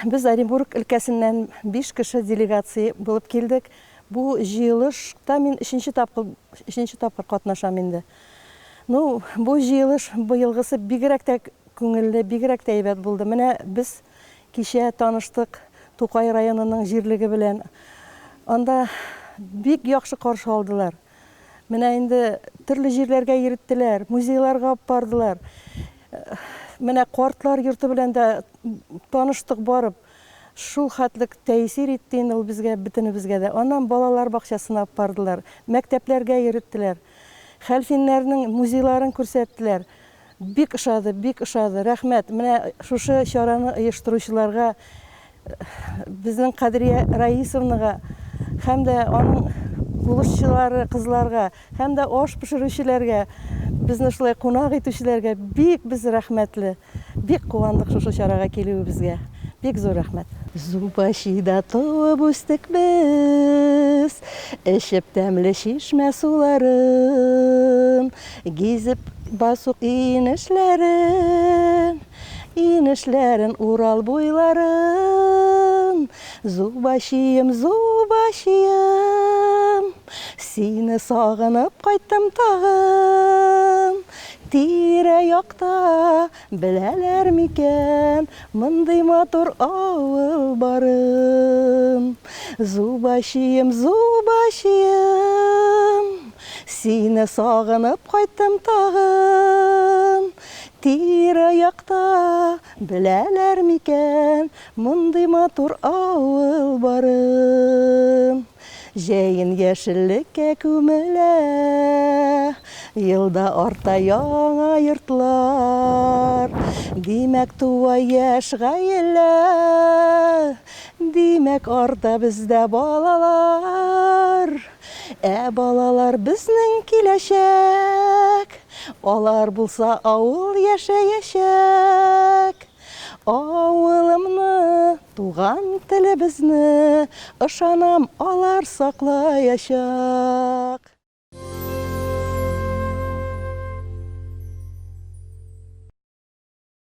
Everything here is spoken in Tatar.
Без Оренбург өлкәсеннән биш кеше делегация булып килдек. Бу җыелышта мин өченче тапкыр, өченче тапкыр катнашам инде. Ну, бу җыелыш быелгысы бигрәк тә күңелле, бигрәк тә әйбәт булды. Менә без кичә таныштык Тукай районының җирлеге белән. Анда бик яхшы каршы алдылар. Менә инде төрле җирләргә йөрттеләр, музейларга алып бардылар. Менә картлар йорты белән дә таныштык барып. Шул хәтлек тәэсир итте инде ул безгә, бөтенебезгә дә. Аннан балалар бакчасына алып бардылар, мәктәпләргә йөрттеләр. Хәлфиннәрнең музейларын күрсәттеләр. Бик ошады, бик ошады. Рәхмәт. Менә шушы чараны оештыручыларга, безнең Кадрия Раисовнага һәм дә аның булышчылары кызларга һәм дә аш пешерүчеләргә, безне шулай кунак итүчеләргә бик без рәхмәтле. Бик куандык шушы чарага килүебезгә. Бик зур рәхмәт. Зубачида туып үстек без, Эчеп тәмле чишмә суларын, Гизеп басу инешләрен, Инешләрен, Урал буйларын. Зубачием, Зубачием, Сине сагынып кайттым тагын. Тирә-якта беләләр микән Мондый матур авыл барын? Зубачием, Зубачием, Сине сагынып кайттым тагын. Тирә-якта беләләр микән Мондый матур авыл барын? Җәен яшеллеккә күмелә, Елда арта яңа йортлар. Димәк, туа яшь гаилә, Димәк, арта бездә балалар. Ә балалар безнең киләчәк, Алар булса авыл яшәячәк. Авылымны, туган телебезне, Ышанам, алар саклаячак.